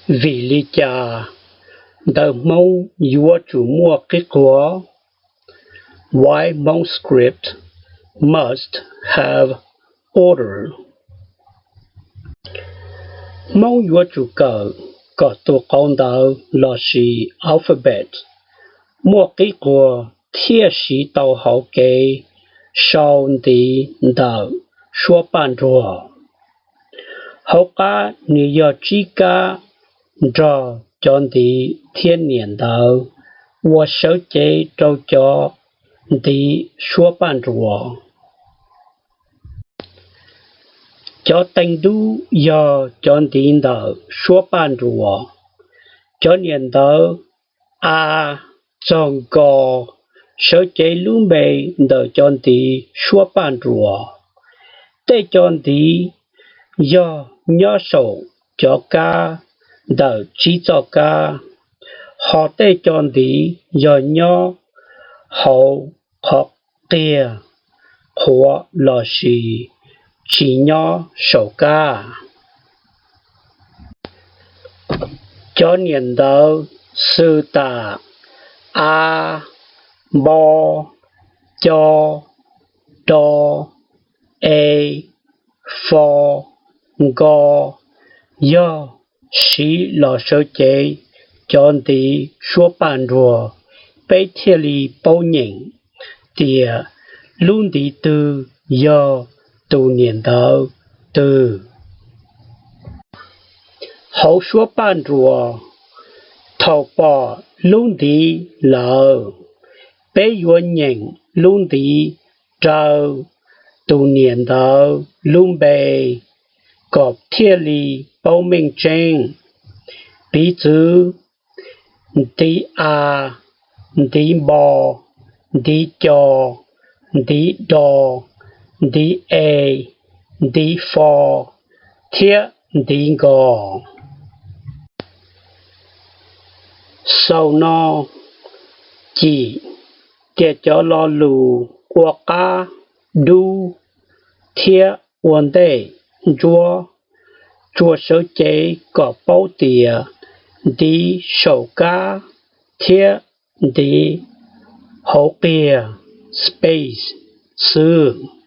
Vim li cas ntawv Hmoob yuav tsum muaj qib quag? Why Hmong script must have order? Hmoob yuav tsum kawm kom tus qauv ntawv lossis alphabet muaj qib quag thiaj siv tau hauv kev sau ntiv ntawm suab paj nruag. Hauv qab nws yog tsib kab nrog cov ntiv thiab niam ntawv uas sawv cev rau cov ntiv suab paj nruag. Cov teej dub yog cov ntiv ntawm suab paj nruag. Cov niam ntawv a txog nko sawv cev lub npe ntawm cov ntiv suab paj nruag. Tej cov ntiv yog nyob saum cov kab ntawm tsib txoj kab, hos tej cov ntiv yog nyob hauv qhov qiag qhuav lossis tsis nyob saum kab. Cov niam ntawv xws tas a, npo, co, do, e, fo, nko yog siv los sawv cev cov ntiv suab paj nruag, peb thiaj li paub nyeem tias lub ntiv twg yog tus niam ntawv twg. Hauv suab paj nruag, thaum pom lub ntiv lawm, peb yuav nyeem lub ntiv raws tus niam ntawv lub npe kom thiaj li paub meej tseeb. Piv txwv, ntiv a, ntiv npo, ntiv co, ntiv do, ntiv e, ntiv fo thiab ntiv nko. Xaus no cim tias cov lo lus ua qab, dub thiab ua ntej ntsuab tsuas sawv cev kom paub tias ntiv saum kab thiab ntiv hauv qiag, space, xwb.